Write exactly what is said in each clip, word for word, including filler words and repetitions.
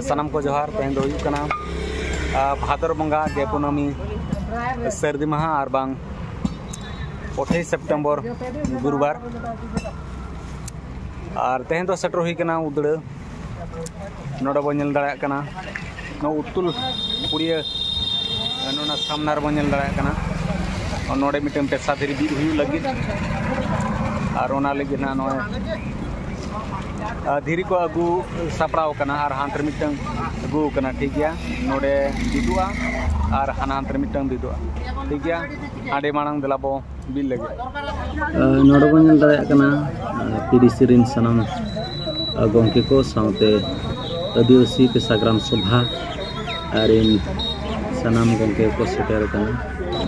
ᱥᱟᱱᱟᱢ ᱠᱚ ᱡᱚᱦᱟᱨ᱾ ᱛᱮᱦᱮᱧ ᱫᱚ ᱦᱩᱭᱩᱜ ᱠᱟᱱᱟ, ᱟ, ᱵᱷᱟᱫᱚᱨ ᱵᱚᱸᱜᱟ ᱜᱮ ᱠᱩᱱᱟᱹᱢᱤ ᱥᱟᱹᱨᱫᱤ ᱢᱟᱦᱟ, ᱟᱨ ᱵᱟᱝ ᱟᱴᱷᱟᱥ ᱥᱮᱯᱴᱮᱢᱵᱚᱨ, ᱜᱩᱨᱩᱵᱟᱨ᱾ ᱟᱨ ᱛᱮᱦᱮᱧ ᱫᱚ ᱥᱮᱴᱮᱨ ᱦᱩᱭ ᱠᱟᱱᱟ ᱩᱫᱽᱲᱟᱹ᱾ ᱱᱚᱰᱮ ᱵᱚᱱ ᱧᱮᱞ ᱫᱟᱲᱮᱭᱟᱜ ᱠᱟᱱᱟ, ᱱᱚᱣᱟ ᱩᱛᱩᱞ ᱯᱩᱲᱤᱭᱟᱹ, ᱱᱚᱣᱟ ᱥᱟᱢᱱᱟ ᱨᱮᱵᱚᱱ ᱧᱮᱞ ᱫᱟᱲᱮᱭᱟᱜ ᱠᱟᱱᱟ᱾ ᱱᱚᱰᱮ ᱢᱤᱫᱴᱟᱝ ᱯᱮᱥᱟ ᱫᱷᱤᱨᱤ ᱵᱤᱫ ᱦᱩᱭᱩᱜ ᱞᱟᱹᱜᱤᱫ, ᱟᱨ ᱚᱱᱟ ᱞᱟᱹᱜᱤᱫ ᱦᱟᱸᱜ ᱱᱚᱜᱼᱚᱭ, ᱟ, ᱫᱷᱤᱨᱤ ᱠᱚ ᱟᱹᱜᱩ ᱥᱟᱯᱲᱟᱣ ᱠᱟᱱᱟ, ᱟᱨ ᱦᱟᱱᱛᱮ ᱨᱮ ᱢᱤᱫᱴᱟᱝ ᱟᱹᱜᱩ ᱠᱟᱱᱟ, ᱴᱷᱤᱠ ᱜᱮᱭᱟ᱾ ᱱᱚᱰᱮ ᱵᱤᱫᱩᱜᱼᱟ ᱟᱨ ᱦᱟᱱᱟ ᱦᱟᱱᱛᱮ ᱨᱮ ᱢᱤᱫᱴᱟᱝ ᱵᱤᱫᱩᱜᱼᱟ, ᱴᱷᱤᱠ ᱜᱮᱭᱟ᱾ ᱦᱟᱸᱰᱮ ᱢᱟᱲᱟᱝ ᱫᱮᱞᱟ ᱵᱚ ᱵᱤᱫ ᱞᱟᱹᱜᱤᱫ᱾ ᱟ, ᱱᱚᱰᱮ ᱵᱚᱱ ᱧᱮᱞ ᱫᱟᱲᱮᱭᱟᱜ ᱠᱟᱱᱟ, ᱟ, ᱯᱤ ᱰᱤ ᱥᱤ ᱨᱤᱱ ᱥᱟᱱᱟᱢ, ᱟ, ᱜᱚᱢᱠᱮ ᱠᱚ ᱥᱟᱶᱛᱮ ᱟᱹᱫᱤᱵᱟᱹᱥᱤ ᱯᱮᱥᱟᱜᱨᱟᱢ ᱥᱚᱵᱷᱟ ᱨᱤᱱ ᱥᱟᱱᱟᱢ ᱜᱚᱢᱠᱮ ᱠᱚ ᱥᱮᱴᱮᱨ ᱟᱠᱟᱱᱟ,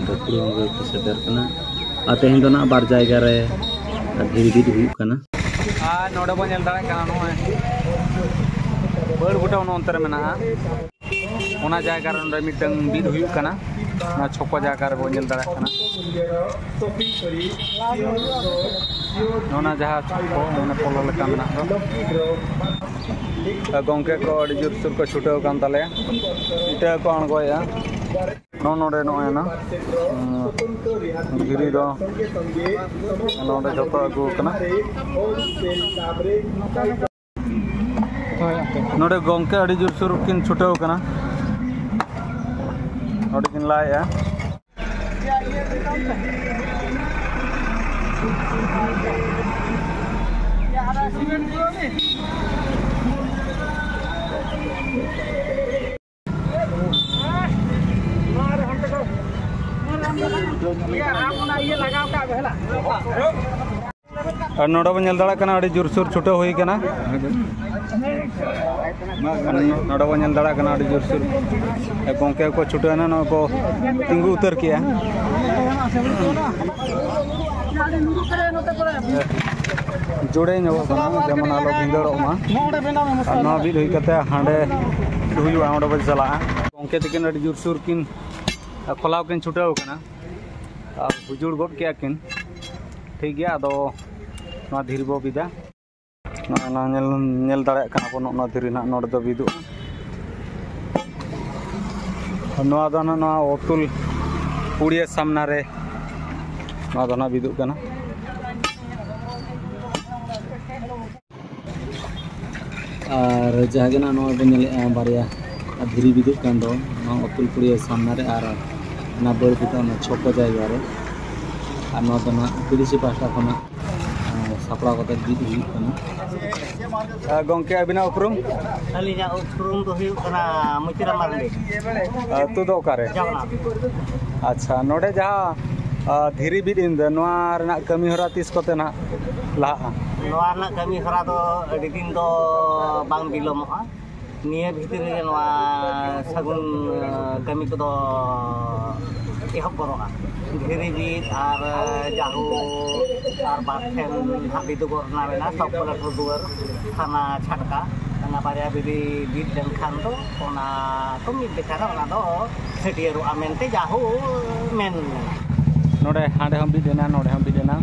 ᱜᱟᱹᱠᱷᱩᱲ ᱜᱚᱢᱠᱮ ᱠᱚ ᱥᱮᱴᱮᱨ ᱟᱠᱟᱱᱟ᱾ ᱟᱨ ᱛᱮᱦᱮᱧ ᱫᱚ ᱱᱟᱜ ᱵᱟᱨ ᱡᱟᱭᱜᱟ ᱨᱮ ᱫᱷᱤᱨᱤ ᱵᱤᱫ ᱦᱩᱭᱩᱜ ᱠᱟᱱᱟ᱾ ᱟᱨ ᱱᱚᱰᱮ ᱵᱚᱱ ᱧᱮᱞ ᱫᱟᱲᱮᱭᱟᱜ ᱠᱟᱱᱟ, ᱱᱚᱜᱼᱚᱭ ᱵᱟᱹᱲ ᱵᱩᱴᱟᱹ ᱚᱱᱟ ᱚᱱᱛᱮ ᱨᱮ ᱢᱮᱱᱟᱜᱼᱟ᱾ ᱚᱱᱟ ᱡᱟᱭᱜᱟ ᱨᱮ ᱱᱚᱰᱮ ᱢᱤᱫᱴᱟᱝ ᱵᱤᱫ ᱦᱩᱭᱩᱜ ᱠᱟᱱᱟ᱾ ᱚᱱᱟ ᱪᱷᱚᱠᱚ ᱡᱟᱭᱜᱟ ᱨᱮᱵᱚᱱ ᱧᱮᱞ ᱫᱟᱲᱮᱭᱟᱜ ᱠᱟᱱᱟ᱾ ᱚᱱᱟ ᱡᱟᱦᱟᱸ ᱪᱷᱚᱠᱚ, ᱢᱟᱱᱮ, ᱯᱚᱞᱚ ᱞᱮᱠᱟ ᱢᱮᱱᱟᱜ ᱫᱚ᱾ ᱜᱚᱢᱠᱮ ᱠᱚ ᱟᱹᱰᱤ ᱡᱳᱨᱥᱳᱨ ᱠᱚ ᱪᱷᱩᱴᱟᱹᱣ ᱟᱠᱟᱱ ᱛᱟᱞᱮᱭᱟ᱾ ᱤᱴᱟᱹ ᱠᱚ ᱟᱬᱜᱚᱭᱮᱫᱼᱟ᱾ ᱱᱚᱜᱼᱚ ᱱᱚᱰᱮ ᱱᱚᱜᱼᱚᱭ ᱱᱟ, ᱩᱸ, ᱫᱷᱤᱨᱤ ᱫᱚ ᱱᱚᱰᱮ ᱡᱷᱚᱛᱚ ᱟᱹᱜᱩ ᱟᱠᱟᱱᱟ᱾ ᱱᱚᱰᱮ ᱜᱚᱢᱠᱮ ᱟᱹᱰᱤ ᱡᱳᱨᱥᱳᱨ ᱠᱤᱱ ᱪᱷᱩᱴᱟᱹᱣ ᱠᱟᱱᱟ, ᱱᱚᱰᱮ ᱠᱤᱱ ᱞᱟᱭᱮᱜᱼᱟ᱾ ᱟᱨ ᱱᱚᱰᱮ ᱵᱚᱱ ᱧᱮᱞ ᱫᱟᱲᱮᱭᱟᱜ ᱠᱟᱱᱟ, ᱟᱹᱰᱤ ᱡᱳᱨᱥᱳᱨ ᱪᱷᱩᱴᱟᱹᱣ ᱦᱩᱭ ᱠᱟᱱᱟ᱾ ᱱᱚᱰᱮ ᱵᱚᱱ ᱧᱮᱞ ᱫᱟᱲᱮᱭᱟᱜ ᱠᱟᱱᱟ, ᱟᱹᱰᱤ ᱡᱳᱨᱥᱳᱨ ᱜᱚᱢᱠᱮ ᱠᱚ ᱪᱷᱩᱴᱟᱹᱣ ᱮᱱᱟ, ᱱᱚᱣᱟ ᱠᱚ ᱛᱤᱸᱜᱩ ᱩᱛᱟᱹᱨ ᱠᱮᱜᱼᱟ᱾ ᱡᱳᱨᱮ ᱧᱚᱜᱚᱜ ᱠᱟᱱᱟ, ᱡᱮᱢᱚᱱ ᱟᱞᱚ ᱵᱷᱤᱸᱫᱟᱹᱲᱚᱜ ᱢᱟ᱾ ᱟᱨ ᱱᱚᱣᱟ ᱵᱤᱫ ᱦᱩᱭ ᱠᱟᱛᱮ ᱦᱟᱸᱰᱮ ᱦᱩᱭᱩᱜᱼᱟ, ᱚᱸᱰᱮ ᱵᱚᱱ ᱪᱟᱞᱟᱜᱼᱟ᱾ ᱜᱚᱢᱠᱮ ᱛᱟᱹᱠᱤᱱ ᱟᱹᱰᱤ ᱡᱳᱨᱥᱳᱨ ᱠᱤᱱ ᱠᱷᱚᱞᱟᱣ ᱠᱤᱱ ᱪᱷᱩᱴᱟᱹᱣ ᱠᱟᱱᱟ᱾ ᱟᱨ ᱦᱩᱡᱩᱲ ᱜᱚᱫ ᱠᱮᱜᱼᱟ ᱠᱤᱱ᱾ ᱴᱷᱤᱠ ᱜᱮᱭᱟ, ᱟᱫᱚ ᱱᱚᱣᱟ ᱫᱷᱤᱨᱤ ᱵᱚ ᱵᱤᱫᱟ᱾ ᱱᱚᱜᱼᱚᱭ ᱱᱚᱣᱟ ᱧᱮᱞ, ᱧᱮᱞ ᱫᱟᱲᱮᱭᱟᱜ ᱠᱟᱱᱟ ᱵᱚᱱ, ᱱᱚᱜᱼᱚ ᱱᱚᱣᱟ ᱫᱷᱤᱨᱤ ᱱᱟᱦᱟᱜ ᱱᱚᱰᱮ ᱫᱚ ᱵᱤᱫᱩᱜᱼᱟ᱾ ᱱᱚᱣᱟ ᱫᱚ ᱱᱟᱦᱟᱜ ᱱᱚᱣᱟ ᱚᱛᱩᱞ ᱯᱩᱲᱤᱭᱟᱹ ᱥᱟᱢᱱᱟ ᱨᱮ ᱱᱚᱣᱟ ᱫᱚ ᱱᱟᱦᱟᱜ ᱵᱤᱫᱩᱜ ᱠᱟᱱᱟ᱾ ᱟᱨ ᱡᱟᱦᱟᱸ ᱜᱮ ᱱᱟᱦᱟᱜ ᱱᱚᱣᱟ ᱵᱚᱱ ᱧᱮᱞᱮᱫᱼᱟ, ᱵᱟᱨᱭᱟ ᱫᱷᱤᱨᱤ ᱵᱤᱫᱩᱜ ᱠᱟᱱ ᱫᱚ, ᱱᱚᱣᱟ ᱚᱛᱩᱞ ᱯᱩᱲᱤᱭᱟᱹ ᱥᱟᱢᱱᱟ ᱨᱮ ᱟᱨ ᱚᱱᱟ ᱵᱟᱹᱲ ᱵᱤᱫᱩᱜ ᱚᱱᱟ ᱪᱷᱚᱠᱚ ᱡᱟᱭᱜᱟ ᱨᱮ᱾ ᱟᱨ ᱱᱚᱣᱟ ᱫᱚ ᱱᱟᱦᱟᱜ ᱵᱤᱫᱮᱥᱤ ᱯᱟᱦᱴᱟ ᱠᱷᱚᱱᱟᱜ, ᱟᱨ ᱥᱟᱯᱲᱟᱣ ᱠᱟᱛᱮ ᱵᱤᱫ ᱦᱩᱭᱩᱜ ᱠᱟᱱᱟ᱾ ᱟᱨ ᱜᱚᱢᱠᱮ, ᱟᱹᱵᱤᱱᱟᱜ ᱩᱯᱨᱩᱢ? ᱟᱹᱞᱤᱧᱟᱜ ᱩᱯᱨᱩᱢ ᱫᱚ ᱦᱩᱭᱩᱜ ᱠᱟᱱᱟ ᱢᱚᱛᱤᱨᱟᱢ ᱢᱟᱨᱰᱤ᱾ ᱟᱹᱛᱩ ᱫᱚ ᱚᱠᱟᱨᱮ? ᱡᱟᱣᱱᱟ᱾ ᱟᱪᱪᱷᱟ, ᱱᱚᱰᱮ ᱡᱟᱦᱟᱸ, ᱟ, ᱫᱷᱤᱨᱤ ᱵᱤᱫ ᱮᱱ ᱫᱚ, ᱱᱚᱣᱟ ᱨᱮᱱᱟᱜ ᱠᱟᱹᱢᱤ ᱦᱚᱨᱟ ᱛᱤᱥ ᱠᱚᱛᱮ ᱱᱟᱦᱟᱜ ᱞᱟᱦᱟᱜᱼᱟ? ᱱᱚᱣᱟ ᱨᱮᱱᱟᱜ ᱠᱟᱹᱢᱤ ᱦᱚᱨᱟ ᱫᱚ ᱟᱹᱰᱤ ᱫᱤᱱ ᱫᱚ ᱵᱟᱝ ᱵᱤᱞᱚᱢᱚᱜᱼᱟ᱾ ᱱᱤᱭᱟᱹ ᱵᱷᱤᱛᱤᱨ ᱨᱮᱜᱮ ᱱᱚᱣᱟ ᱥᱟᱹᱜᱩᱱ, ᱟ, ᱠᱟᱹᱢᱤ ᱠᱚᱫᱚ ᱮᱦᱚᱵ ᱜᱚᱫᱚᱜᱼᱟ᱾ ᱫᱷᱤᱨᱤ ᱵᱤᱫ ᱟᱨ ᱡᱟᱹᱦᱩ ᱟᱨ ᱵᱟᱨ ᱴᱷᱮᱱ ᱦᱟᱺᱰᱤ ᱫᱚ ᱜᱚᱨᱱᱟ ᱢᱮᱱᱟᱜᱼᱟ, ᱥᱚᱵ ᱠᱚ ᱞᱟᱹᱴᱩ ᱫᱩᱣᱟᱹᱨ ᱛᱷᱟᱱᱟ ᱪᱷᱟᱴᱠᱟ, ᱚᱱᱟ ᱵᱟᱨᱭᱟ ᱡᱩᱫᱤ ᱵᱤᱫ ᱞᱮᱱᱠᱷᱟᱱ ᱫᱚ ᱚᱱᱟ ᱠᱚ ᱢᱤᱫ ᱡᱚᱠᱷᱟ ᱨᱮ ᱚᱱᱟ ᱫᱚ ᱪᱷᱟᱹᱴᱭᱟᱹᱨᱚᱜᱼᱟ ᱢᱮᱱᱛᱮ ᱡᱟᱹᱦᱩ ᱢᱮᱱ ᱢᱮᱱᱟᱜᱼᱟ᱾ ᱱᱚᱰᱮ ᱦᱟᱸᱰᱮ ᱦᱚᱸ ᱵᱤᱫ ᱮᱱᱟ, ᱱᱚᱰᱮ ᱦᱚᱸ ᱵᱤᱫ ᱮᱱᱟ,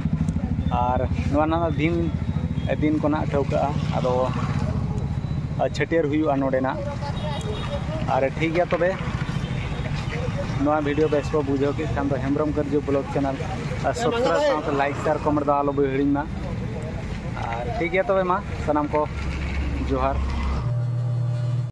ᱟᱨ ᱱᱚᱣᱟ ᱨᱮᱱᱟᱜ ᱫᱤᱱ, ᱫᱤᱱ ᱠᱚ ᱱᱟᱜ ᱴᱷᱟᱹᱣᱠᱟᱹᱜᱼᱟ᱾ ᱟᱫᱚ ᱪᱷᱟᱹᱴᱭᱟᱹᱨ ᱦᱩᱭᱩᱜᱼᱟ ᱱᱚᱰᱮᱱᱟᱜ᱾ ᱟᱨ ᱴᱷᱤᱠ ᱜᱮᱭᱟ ᱛᱚᱵᱮ, ᱱᱚᱣᱟ ᱵᱷᱤᱰᱤᱭᱳ ᱵᱮᱥ ᱠᱚ ᱵᱩᱡᱷᱟᱹᱣ ᱠᱮᱫ ᱠᱷᱟᱱ ᱫᱚ ᱦᱮᱢᱵᱨᱚᱢ ᱠᱟᱹᱨᱡᱩ ᱵᱞᱚᱜ ᱪᱮᱱᱮᱞ ᱟᱨ ᱥᱟᱵᱥᱠᱨᱟᱭᱤᱵᱽ ᱥᱟᱶᱛᱮ ᱞᱟᱭᱤᱠ, ᱥᱮᱭᱟᱨ, ᱠᱚᱢᱮᱱᱴ ᱫᱚ ᱟᱞᱚ ᱵᱚ ᱦᱤᱲᱤᱧ ᱢᱟ᱾ ᱟᱨ ᱴᱷᱤᱠ ᱜᱮᱭᱟ ᱛᱚᱵᱮ ᱢᱟ, ᱥᱟᱱᱟᱢ ᱠᱚ ᱡᱚᱦᱟᱨ᱾